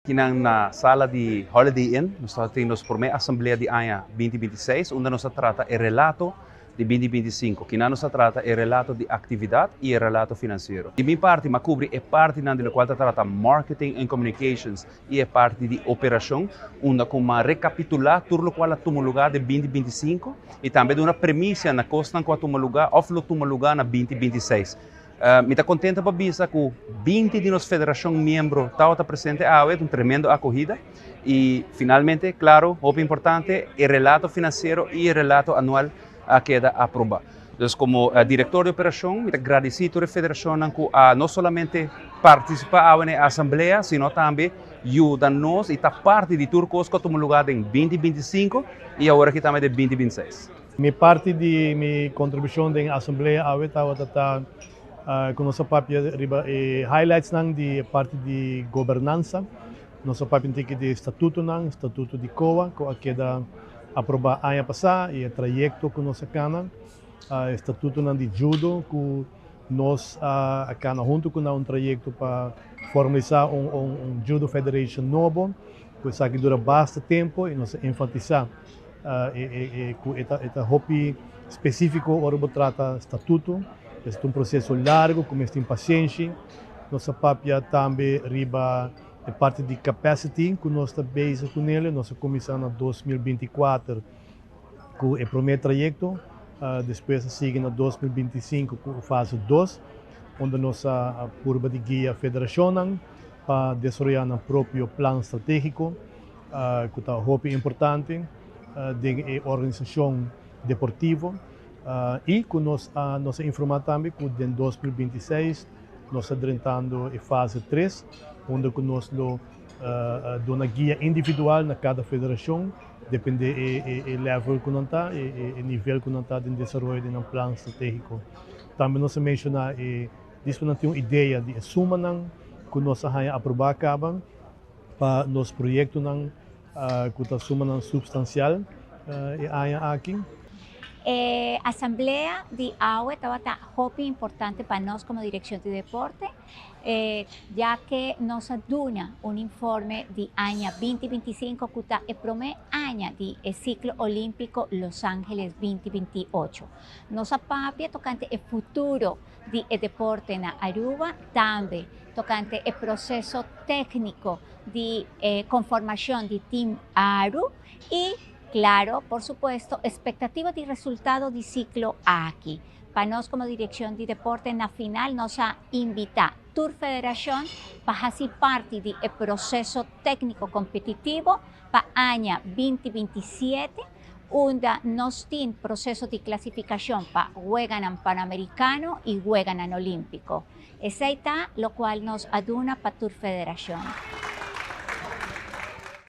Akinan na sala di Holiday Inn, nos ta tin nos prome asamblea di aña 2026, unda nos ta trata e relato di 2025. Akinan nos ta trata e relato di actividad y e relato financiero. Di mi parti, m'a cubri e partinan di locual ta trata marketing and communications y e parti di operacion, unda cu m'a recapitula tur locual a tuma lugar den 2025 y tambe duna premisa na cosnan cu a tuma lugar of lo tuma lugar na 2026. Mi ta contento pa bisa cu 20 di nos federacion miembro tabata presente awe, un tremendo acogida. Y finalmente, claro, hopi importante, e relato financiero y e relato anual a keda aproba. Dus como director di operacion, mi ta gradici tur e federacionnan cu a no solamente participa awe na e asamblea, sino tambe yuda nos y ta parti di tur cos cu a tuma lugar den 2025 y awor aki tambe den 2026. Mi parti di mi contribucion den asamblea awe tabata ta cu nos a papia riba e highlightsnan di e parti di gobernansa. Nos a papia un tiki di statutonan, statuto di COA cu a keda aproba aña pasa y e trayecto cu nos a cana, e statutonan di judo cu nos a cana hunto cu nan un trayecto pa formalisa un Judo Federation nobo, cu esaki dura basta tempo y nos a enfatisa cu e ta hopi specifico ora bo trata statuto. Es ta un proceso largo cu mester tin pacienshi. Nos a papia tambe riba e parti di capacity cu nos ta bezig cu nele. Nos a cuminsa na 2024 cu e prome trayecto, despues a sigui na 2025 cu fase 2, unda nos a purba di guia federacionnan pa desaroya nan propio plan strategico, cu ta hopi importante den e organisacion deportivo, y cu nos a informa tambe cu den 2026 nos ta drentando e fase 3, unda cu nos lo duna guia individual na cada federacion, depende e level cu nan ta, e nivel cu nan ta den desaroyo di nan plan strategico. Tambe nos a menciona e dispo nan tin un idea di e sumanan cu nos a haya aproba caba pa nos proyectonan, cu ta sumanan substancial e aña aki. E asamblea di awe tabata hopi importante pa nos como Direccion di Deporte, ya cu nos a duna un informe di aña 2025, cu ta e prome aña di e ciclo olimpico Los Angeles 2028. Nos a papia tocante e futuro di e deporte na Aruba, tambe tocante e proceso tecnico di conformacion di Team Aru y, claro, por supuesto, expectativa di resultado di ciclo aki. Pa nos como Direccion di Deporte, na final nos a invita tur federacion pa haci parti di e proceso tecnico competitivo pa aña 2027, unda nos tin proceso di clasificacion pa Weganan Panamericano y Weganan Olimpico. Esey ta locual nos a duna pa tur federacion.